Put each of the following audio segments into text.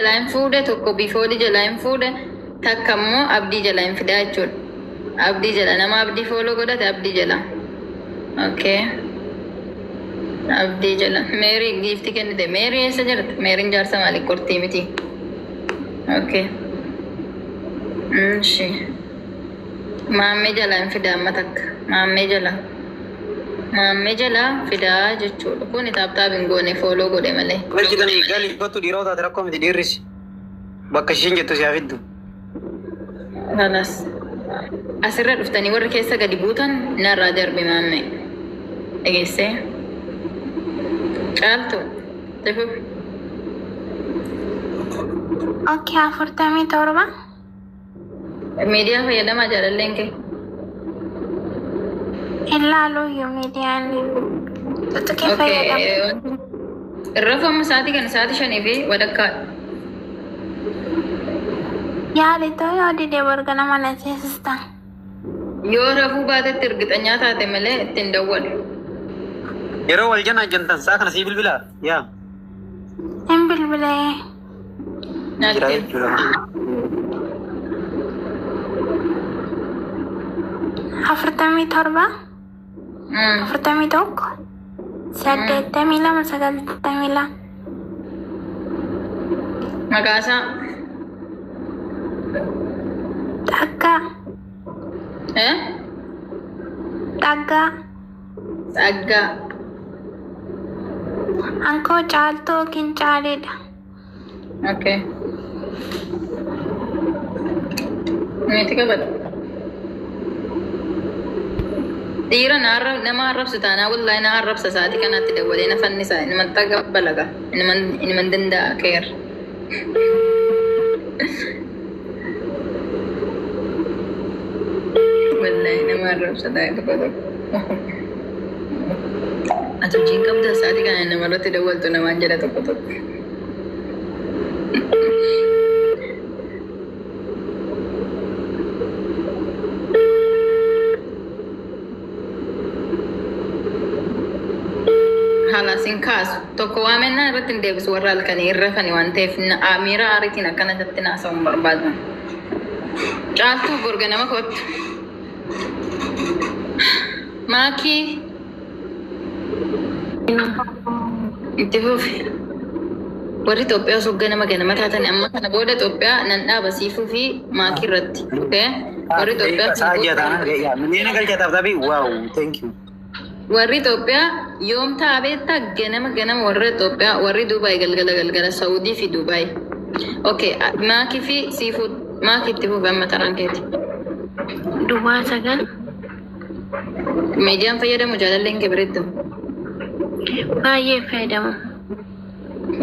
Jalaa hin fuudhe, tokko bifoolii jalaa hin fuudhe, takka immoo Abdii jalaa hin fidaa jechuudha. Abdii jala, nama Abdii follow godhate, Abdii jala. Okay. Abdii jala. Meerii giiftii kennite. Meerii eessa jirti? Meeriin jaarsa maali qortii miti? Okay. Ishi. Maammee jalaa hin fidaa amma takka. Maammee jala. Maammee jalaa fidaa jechuudha. Kuni tap tap hin goone, follow godhe malee. Galchitanii gali kottu, dhiiroo taate rakkoo miti, dhiirris bakka isheen jettu si haa fiddu. Kalas. Asirra dhuftanii warri keessa gadi buutan narraa darbe maammee. Dhageessee? Caaltu. Tifuuf. Okay, 47. Miidiyaa fayyadamaa jaalalleen kee? Hin laaluyyuu miidiyaan. Tuttuqee fayyadamu. Irra amma sa'aatii kana sa'aatii 5:30. Yaali ta'u, yoo didee borgana mana seensista. Yoo rafuu baatetti ergixanyaa taate malee ittiin dawwalu. Yeroo wal janaa jantan sa'a kana sii bilbilaa yaa. Hin bilbilee. Jira jechuudha. 47. 41. 82, 92. Maqaa isaa? Xaggaa. Eh? Xaggaa. Tsaggaa. Ankoo Caaltuu yookiin Caaliidha. Okay. Meeti qabadha. Dhiira nama arrabsu taanaa, wallahi na arrabsa, sa'aatii kanatti dawwalee na fannisa. Inuman balaga. Inuman danda'a keer. Wallahi nama arrabsa ta'e tokko tokko. Ati hojiin qabda, sa'aatii kana namarratti dawwaltu namaan jedha tokko tokko. Haala sin kaasu tokko waamennaan irratti hin deebisu, warra halkanii irra rafani waan ta'eef miira aariitiin akkana jatti naasa'uu hin barbaadu. Caaltuu, borga nama kottu. Maakii, itti fufi. Warri Itoophiyaa osoo ganama ganama taatan, amma kana booda Itoophiyaa nan dhaaba siifuu fi maakii irratti. Okay? Warri Itoophiyaa Sa'a ji'a taanaan miliyoona galchataaf taphii, wow, thank you. Warri Itoophiyaa yoom ta'a beektaa? Ganama ganama warra Itoophiyaa, warri Dubaay galgala galgala, Saudii fi Dubaay. Okay, maakii fi siifuu, maakii itti fufi, amma taraan keeti. 09. Miidiyaan fayyadamu jaalalleen kee bareeddu? Baay'ee fayyadamu.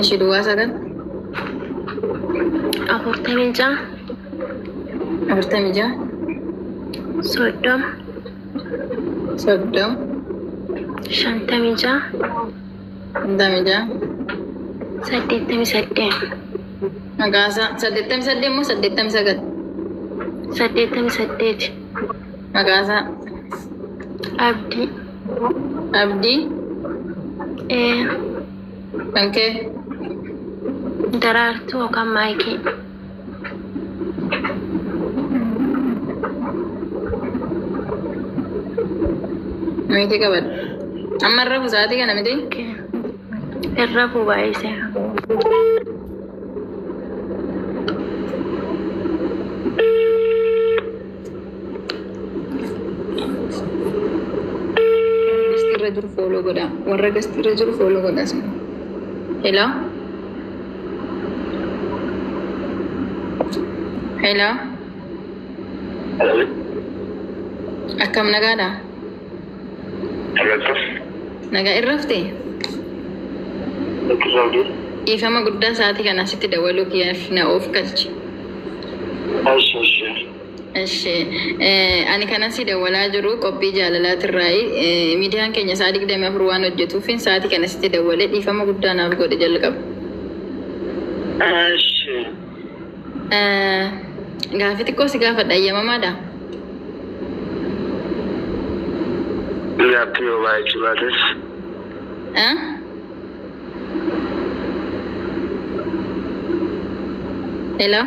Ishii, 09. 46. 46. 30. 30. 56. 56. 88. Maqaasaa 88 moo 89? 88. Maqaasaa? Abdii. Abdii. Ee. Kan kee? Daraartuu yookaan Maayikii. Meetii qabadha. Amma irra sa'aatii kana miti? Irra baay'isee. Guestii irra jiru follow godha. Warra guestii irra jiru follow godha. Hello? Hello? Akkam, nagaadha? Nagaa irraftee? Dhiifama guddaa, sa'aatii kana asitti dawwaluu kiyyaaf na oof galchi. Eshi, ani kanan si dawwalaa jiru qophii jaalalaatirraayi. Miidiyaan keenya sa'a 24 waan hojjetuuf sa'aatii kana sitti dawwalee, dhiifama guddaa naaf godhe jalqaba. Gaafii xiqqoo si gaafadha, eeyyamamaadha? Gaaffii yoo baay'achuu baates. Eh? Hello?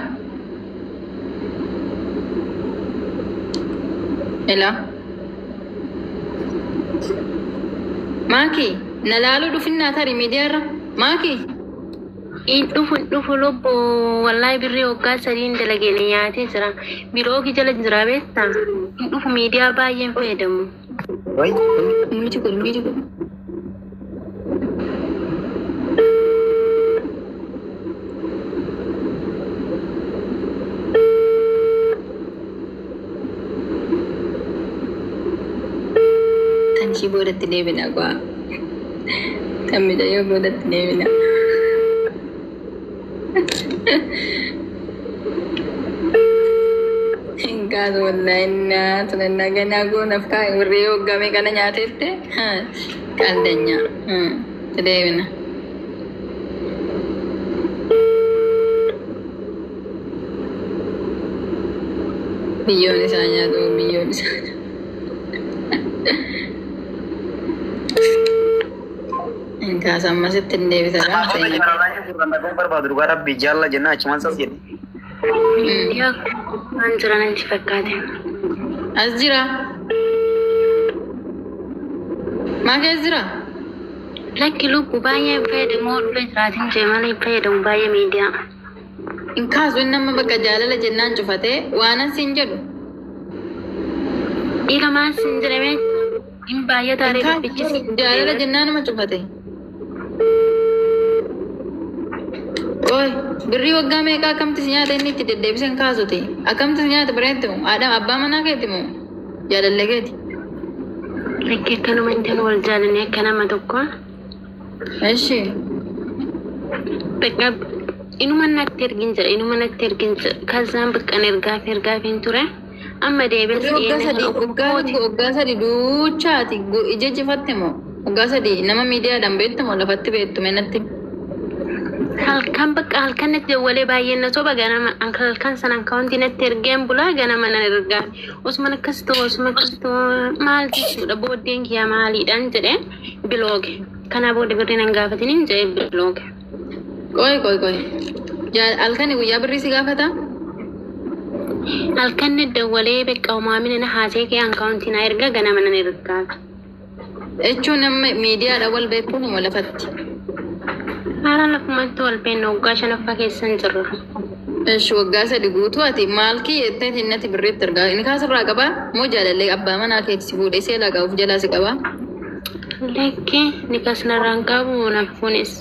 Hello? Maaki, na laaluu dhufinnaa tarii miidiyaarra. Maaki? In dhufu hin dhufu lubbu, wallaahi birrii waggaa 3n dalagee na nyaatee jira. Birookii jala jira beektaa? Hin dhufu, miidiyaa baay'een fayyadamu. Mute godhi, mute godhi. Tan ishii boodatti deebina gaa. Tan miidhayyoo boodatti deebina. Hin kaasu wallaahi innaa tunannaa ganaa goonaaf kaa'e warri waggaa meeqana nyaateette qaldanya. Itti deebina. Biyyoon isaa nyaatu, biyyoon isaa nyaatu. Hin kaasu, ammasitti hin deebisa gaa. Barbaadu dhugaa rabbii jaalla jennaa achumaan sas jedhe. Miidiyaa waan jiran natti fakkaate. As jira. Maa keessa jira? Lakki lubbu, baay'ee fayyadamu, dhufe jiraatin jee malee hin fayyadamu baay'ee miidiyaa. Hin kaasu inni amma, bakka jaalala jennaan cufatee waanan siin jedhu. Dhiira maal siin jedhamee hin baay'ata Hin dubbichis. kaasu, jaalala jennaan nama cufate. Oy, birrii waggaa meeqaa akkamti si nyaata inni itti deddeebisee hin kaasuti? Akkamti si nyaata bareetti moo? Haadha abbaa manaa keeti moo? Jaalallee keeti? Lakki, akkanuma ittiin wal jaalannee akka nama tokko. Eshi. Bakka inuma natti ergin jedha, inuma natti ergin jedha. Kazaan bakka ergaaf ergaaf hin ture. Amma deebiin Birrii waggaa 3, waggaa 3 duuchaati ija jifatte moo? Waggaa 3 nama miidiyaadhaan beektu moo lafatti beektu mee natti? Halkan bakka halkan natti dawwalee baay'een na soba, ganama halkan sana akkaawuntii natti ergeen bulaa, ganama nan ergaa. Osuma akkas ta'u, osuma akkas ta'u, maal jechuudha, booddeen kiyya maaliidhaan jedhee bilooge. Kana booda birrii nan gaafatiniin jedhee bilooge. Qoy qoy qoy. Halkani guyyaa birrii si gaafata? Halkan natti dawwalee bakka maamila na haasee kee akkaawuntii na erga, ganama nan ergaa. Jechuun nama miidiyaadhaan wal beekuun moo lafatti? Haala lafumatti wal beekna, waggaa shanaffaa keessan jirra. Eshi, waggaa 3 guutuu ati maal kiyya jettee innati birriitti ergaa? Inni kaasirraa qabaa moo jaalallee abbaa manaa keetti si fuudhee si alaqaa of jalaa si qabaa? Lakki, ni kasnarraan qabu na fuunis.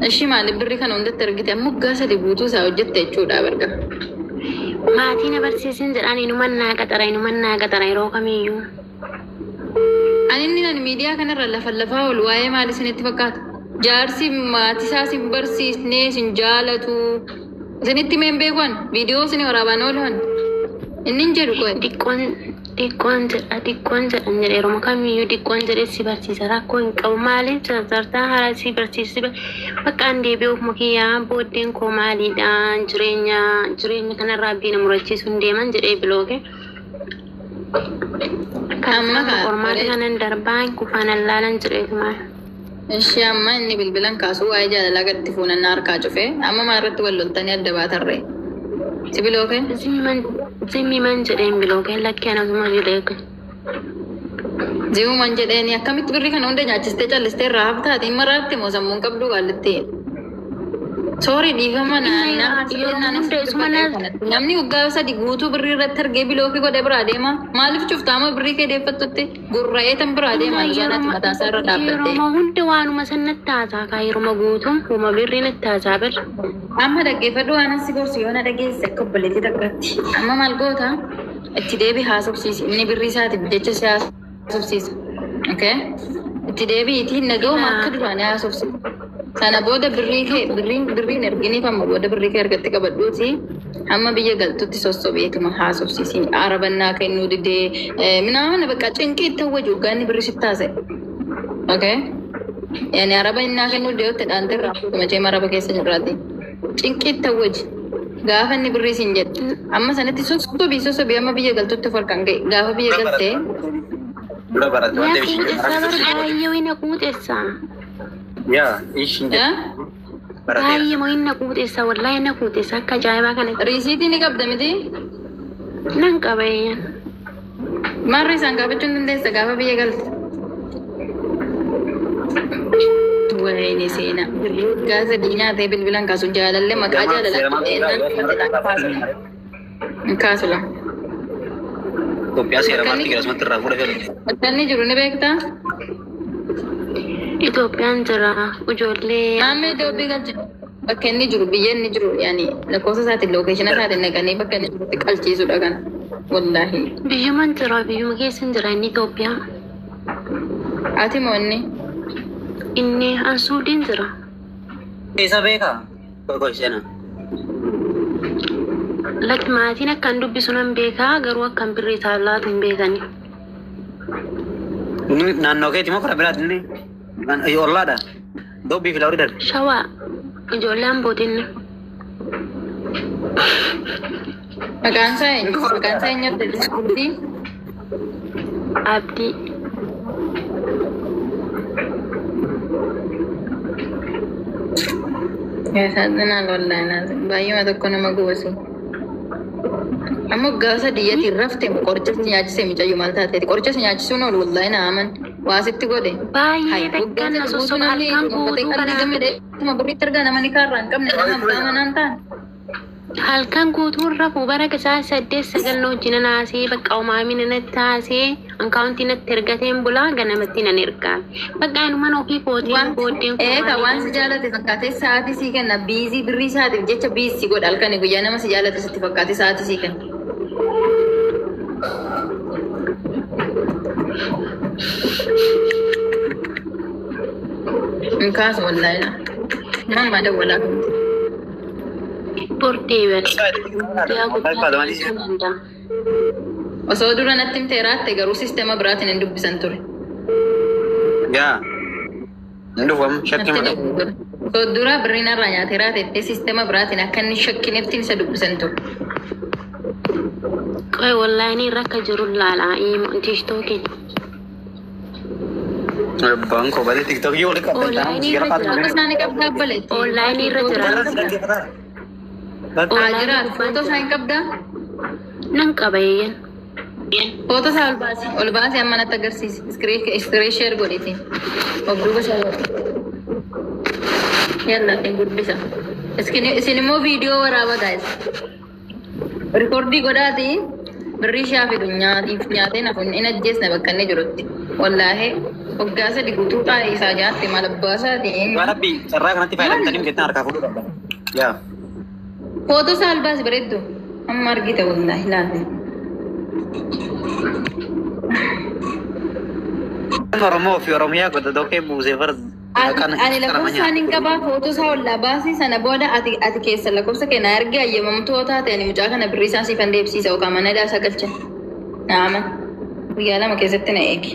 Eshi, maaliif birrii kana hundatti ergite? Amma waggaa 3 guutuu isaa hojjette jechuudha barga. Maatii na barsiisin jedhaan, inuma naa qaxara, inuma naa qaxara yeroo kamiyyuu. Ani inni ani miidiyaa kanarra lafa lafaa ol waa'ee maal isinitti fakkaata? Jaarsi maatii isaa sin barsiisnee sin jaalatu. Isinitti meen beekuan viidiyoo isin waraabaan ooluun. Inni hin jedhu qoy. Xiqqoon xiqqoon jedha, xiqqoon jedhan jedha, yeroo kamiyyuu xiqqoon jedhee si barsiisa, rakkoo hin qabu, maaliif jarjartaa hara si barsiisi, bakka an deebi'uuf mukiyyaa booddeen koo maaliidha, jireenya jireenya kanarraa abdii na murachiisuu hin deeman jedhee bilooke. Amma kaa Qormaata kanan darbaa kufaan allaalan jedheetu maal. Ishee amma inni bilbilan kaasuu waa'ee jaalalaa gadi fuunannaa harkaa cufee amma maalirratti wal loltanii adda baatarree? Si bilooke? Zimmiman jedheen bilooke, lakkii anasuma bilooke. Zi'uuman jedheeni akkamitti birrii kana hunda nyaachistee callistee irraa haftaati? Hin maraatti moo sammuun qabduu qaallitti? Sorry, dhiifama. Namni waggaa 3 guutuu birrii irratti argee bilookii godhee biraa deema. Maaliif cuftaa amma birrii kee deeffattutti? Gurra'ee tan biraa deema nuti mataa isaa irra dhaabbattee. Yeroo hunda waanuma san natti haasaa kaa, yeroo guutuu huma birrii natti haasaa bir. Amma dhaggeeffadhu, waan asi gorsu yoo na dhageesse akka obboleettii takkaatti. Amma maal goota? Itti deebi, haasofsiisi. Inni birrii isaatiif jecha si haasofsiisa. Okay? Itti deebiitii nagahuma akka duraanii haasofsiisa. Sana booda birrii kee birriin erginiif, amma booda birrii kee argatte qabadhuuti hamma biyya galtutti sossobeetuma haasofsiisi. Arabannaa kennuu didee minaamana bakka cinqii itti hawwaju hoggaanni birrii sitti haasa'e. Okay? Yani araba innaa kennuu didee dhaante irraa fuutuma ceema araba keessa jirraati. Cinqii itti hawwaji. Gaafa inni birrii siin jedhe amma sanatti sossobii sossobii amma biyya galtutti of harkaan ga'e, gaafa biyya galtee Dura baratte waan Na ta'eef isheen quuxessaa bar, baay'ee wayina quuxessaa. Yaa ishiin jedhe. Barateera. Baay'ee moo inni na quuxessa, wallaahi na quuxessa akka ajaa'ibaa kana. Riisiitii ni qabda miti? Nan qaba eeyyan. Maarri isaan gaafachuu hin dandeessa gaafa biyya galte. Wayne seenaa. Waggaa sadii nyaatee bilbilaan kaasu jaalallee maqaa jaalalaa hin kaasu la. Itoophiyaa seera maatti gara asumatti irraa fuudha fedhu. Bakka inni jiru ni beektaa? Itoophiyaan jira ijoollee. Naannoo Itoophiyaa galche. Bakka inni jiru, biyya inni jiru, yaani lakkoofsa isaatiin, lookeeshina isaatiin naqanii bakka inni jirutti qalchiisudha kana. Wallaahi. Biyyuman jira, biyyuma keessa hin jira inni Itoophiyaa. Ati moo inni? Inni an Suudiin jira. Isa beekaa? Qoy seenaa. Lakki, maatiin akkan dubbisu nan beekaa, garuu akkan birrii isaa laatu hin beekani. Inni naannoo keeti moo karaa biraati inni? Ollaadha. Dobbii fi laawurii darbe. Shawaa, ijoollee ambootinni. Maqaan isaa eenyu? Maqaan isaa eenyu? Abdii? Abdii. Yaasaadhanaan wallaahi naazim. Baay'eema tokko nama gubasu. Amma waggaa sadiyyatiin rafte qoricha si nyaachisee mucayyoo maal taateeti? Qoricha si nyaachisuun oolu wallaahi na aman. Waa sitti godhe. Baay'ee takkaan na sossoba halkan guutuu kana. Birriitti argaa nama ni kaarraa hin qabne nama abbaa manaan ta'an. Halkan guutuun rafuu bara isaa 8 9 na wajjin naasee bakka umaamina natti haasee akkaawuntii natti ergateen bulaa, ganamatti nan ergaa. Bakka anuman ofii kootiin booddeen koo Eega waan si jaalate fakkaatee sa'aatii sii kenna, busy birrii isaatiif jecha busy si godha halkanii guyyaa, nama si jaalate sitti fakkaatee sa'aatii sii kenna. Hin kaasu wallaahi. Mamma dawwalaa kan. Bordee guyyaa guddaa danda'a. Osoo dura natti himtee raatte garuu sisteema biraatiin hin dubbisan ture. Yaa. Hin dhufamu shakkii malee. Osoo dura birriin irraa nyaatee raatettee sisteema biraatiin akka inni shakkinetti isa dubbisan ture. Qoy, wallaahi irra akka jiru laala tiiktookiin. Abbaan koo badee tiktokii wali qabdan. Onlaayinii irra jira. Footoo isaanii qabdaa abbaleetti. Onlaayinii irra jira. Haa jiraatu. Footoo isaa hin qabdaa? Nan qaba eeyyan. Footoo isaa ol baasi. Ol baasi, amma natti agarsiisi. Screen share godhiti. Of duuba isaa godhi. Yalla hin guddisa. Isin immoo viidiyoo waraaba, guys. Record godhaati birrii ishaa fidu nyaatiif nyaatee nafu hin ajjeesne bakka inni jirutti. Wallaahi waggaa 3 guutuu xaa'ee isaa nyaatte maal abbaa isaati. Waan rabbi carraa kanatti fayyadamtanii jettan harkaa fuudhuu qabda. Yaa. Footoo isaa ol baasi bareeddu. Amma argite wallaahi laate. Oromoo fi Oromiyaa godha kee buusee bar. Ani lakkoofsa isaan hin qabaa, footoo isaa ollaa baasii, sana booda ati keessa lakkoofsa kee na ergi, ayyamamtoo taate ani mucaa kana birrii isaa siifan deebisiisa yookaan mana hidhaa isa galcha. Naama guyyaa 2 keessatti na eegi.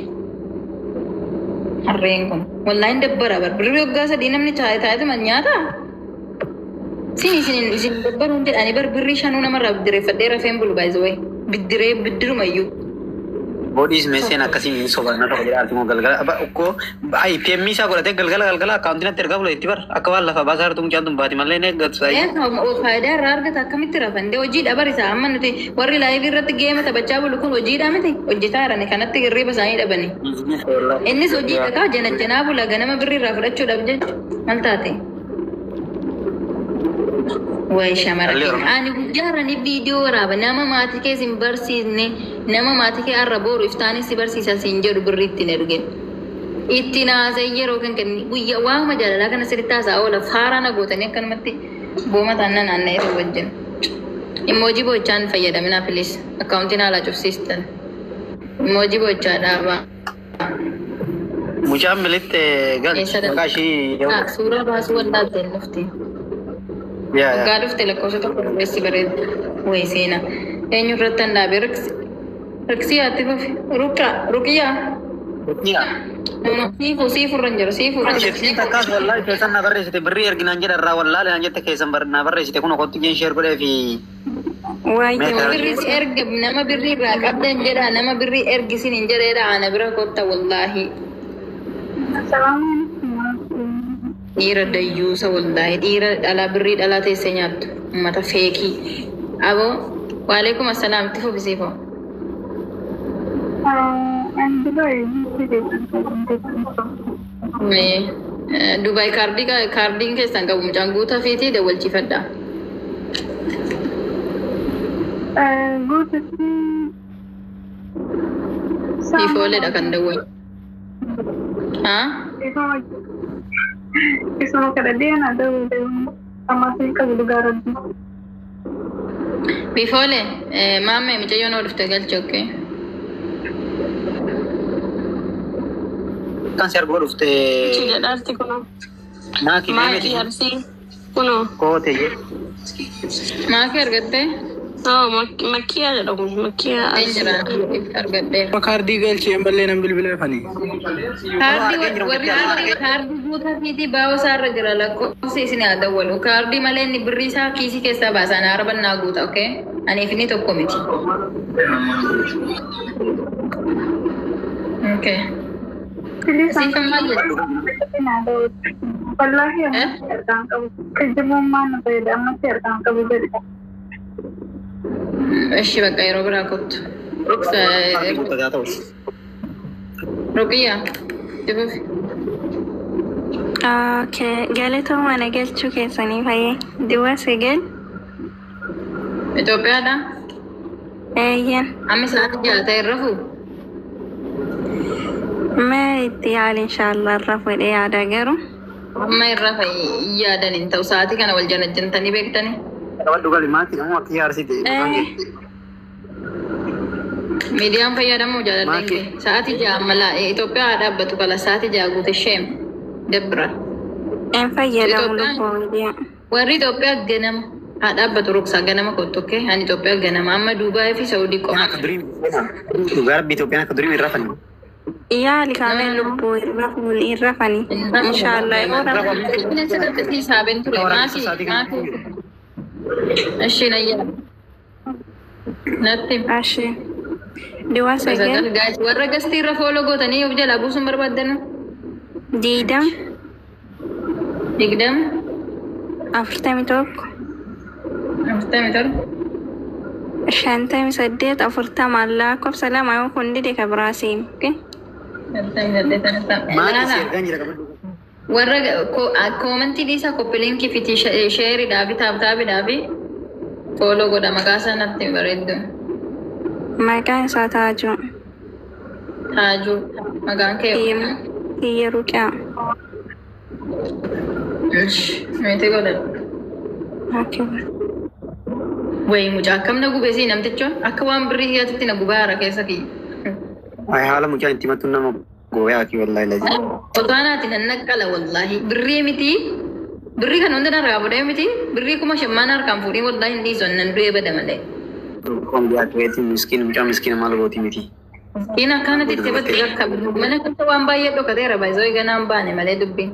Harreen kun wallaahi hin dabbara bar, birrii waggaa 3 namni taa'e taa'etuma nyaataa. Isin isin isin dabbaruun jedhani bar, birrii shanuu namarraa biddireeffadhee rafeen bulu baay'ee biddiree biddirumayyuu. Boodiis meeseen akkasiin hin soban na tokko jedha artimoo galgala ukkoo IPM isaa godhatee galgala galgala akkaawuntii natti ergaa bula itti bar akka waan lafa baasaa jirtu mucaan tun baati mallee hin eeggatu saayii. Faayidaa irraa argata, akkamitti rafan dee hojii dhabar isaa. Amma nuti warri live irratti game taphachaa bulu kun hojiidha miti, hojjetaa jirani kanatti hirriiba isaanii dhabani. Innis hojii dhagaa jana janaa bula, ganama birrii irraa fudhachuudhaaf jecha maal taate? Wayi shamara keenya. Ani guyyaa har'anii viidiyoo waraaba, nama maatii kee sin barsiisne, nama maatii kee har'a booru iftaanis si barsiisa siin jedhu birrii ittiin ergin. Ittiin haasa'e yeroo kan kenni guyyaa waanuma jaalalaa kana sirriitti haasa'aa oola, faaraa na gootanii akkanumatti booma taannan naanna'ee wajjin. Emoji bochaan fayyadaminaa please. Akkaawuntiin haalaa cufsiistan. Emoji bochaa dhaabaa. Mucaan militte galchi Eessa maqaa ishii. Suuraa baasuu wallaalteen dhufti. Yaa yaa. Waggaa dhufte lakkoofsa tokko barreessi bareedu. Wayi seenaa. Eenyu irratti an dhaabe? Riksii. Riksii ati fufi. Ruqaa. Ruqiyyaa. Yaa. Siifuu siifuu irra hin jiru. Siifuu irra hin jiru. Isheen takkaas wallaahi keessan na barreessite, birrii erginaan jedha irraa wallaahi naan jette, keessan na barreessite kun kottu jeen share godhee fi Nama birrii si erga, nama birrii irraa qabdan jedha, nama birrii ergisin hin jedheedha, ana bira kotta wallaahi. Assalamu alaikum. Dhiira dayyuusa wallaahi dhiira dhalaa birrii dhalaa teessee nyaattu uummata feekii. Aboo waalaikum assalaam itti fufisiifoo. Dubaay kaardii kaardiin keessan qabu mucaan guutaa fiitii dawwalchiifadha. Ifooledha kan dawwal. Haa? Isuma kadhadhee na dawwale ammasii qabu dhugaa rabbi. Bifoole maammee mucayyoon oo dhufte galche okkee. Kan si arguu dhufte Jedhaarti kunoo. maakii Maakii meemeti arsii kunoo. koote jedhe. Maakii argattee? Oo makkiyaa jedhamu makkiyaa Hin arsii. jira argadheera. Kaardii galchee malee nan bilbileefani. Kaardii warri kaardii kaardii guutaa fiitii baa'oo isaarra jira lakkoofsi isin haa dawwalu. Kaardii malee inni birrii isaa kiisii keessaa baasan arabannaa guuta okee? Aniif inni tokko miti. Okay. Siifan maal jedhu? Wallaahi ammatti argaan qabu. Kijibummaan na fayyada ammatti argaan qabu jedhe. Ishi bakka yeroo biraa kottu. Kaardii guuttataa ta'us. Ruqiyyaa. Dibuuf. Okay, galatoo mana galchuu keessanii fayyee. Duwwaa sagal. Itoophiyaadha. Eeyyan. Amma sa'aatii ja'a ta'e irra fuu. Mee itti yaali inshaallah irra fuudhee yaada garuu. Amma irra yaadan hin ta'u sa'aatii kana wal janajjantanii beektanii. Qabadhu gali maakii nama maakii arsii ta'e. Miidiyaan fayyadamuu jaaladha Maakii. kee. Sa'aatii ja'a mala Itoophiyaa haa dhaabbatu kala sa'aatii ja'a guute sheem dabbira. Hin fayyadamu Itoophiyaan- lubbuu miidiyaa. Warri Itoophiyaa ganama haa dhaabbatu ruksaa ganama kottu okkee ani Itoophiyaa ganama amma Duubaayii fi Saudii qofa. Akka durii dhugaa rabbi Itoophiyaan akka durii hin rafani. Yaali kaamee lubbuu irra fuuni irra fani. Inshaallah yoo rabbi. Bineensa dhaqqisii saabeen ture maakii maakii. Isheen ayyaa. Natti. Ashi. Duwwaa sagal. Guys, warra gastii irra fooloo gootanii of jalaa buusuun barbaaddan 20. 20. 41. 47. 58 40 lakkoofsa lama yoo kun dide ka biraa seemu. 58. Maakii si ergaan jira qabadhu. Warra koomentii dhiisaa copy linkii fi sheeriidhaa fi tap tapiidhaa fi follow godha maqaa isaa natti bareeddu. Maqaan isaa Taajuu. Taajuu maqaan kee. Kiyya Ruqyaa. Miti godhadhu. Okay. Wayi mucaa akkam na gube sii namtichoon akka waan birrii hiyyaatitti na gubaa hara keessa kiyya. Ay haala mucaan itti himattu nama gooyaa akii wallaahi lazi. Otaanaati nan naqqala wallaahi birrii miti birrii kan hunda narraa fuudhee miti birrii 5,000 harkaan fuudhee wallaahi hin dhiisu nan du'ee bada malee. Koombiyaa keetiin miskiin mucaa miskiin maal gooti miti. Miskiin akkanatti itti batti bakka mana keessa waan baay'ee dhokateera baay'isoo ganaan baane malee dubbiin.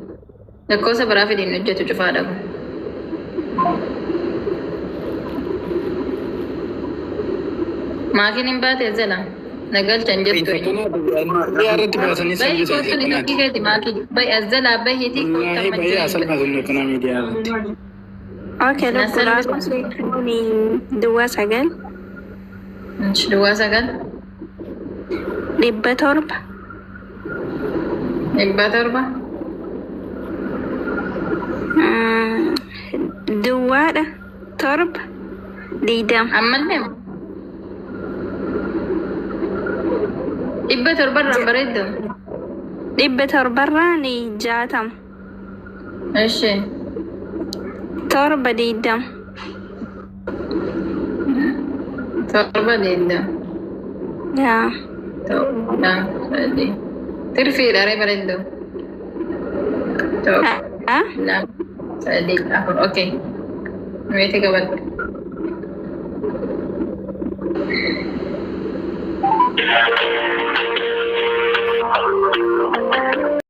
Lakkoofsa biraa fidiin hojjetu cufaadha kun. Maakiin hin baate jala nagalchan jettu. Miidiyaa irratti baasanii Bahi salphisan kootu ni akkanaati. keeti maakii. Bahi as jalaa bahiitii Wallaahi baay'ee asalphatan akkanaa miidiyaa irratti. Okay, lubbuu lakkoofsa kuni duwwaa sagal. Duwwaa sagal. 700. 700. Duwwaadha 7 20. Ammallee 700rraan bareeddu. 700rraa ni 60. Ishi. 7 20. 7 20. Yaa. Tokko lama sadii. Tirfiidha ree bareeddu. Tokko Ah? lama sadii afur. Okay. Meetii qabadhu.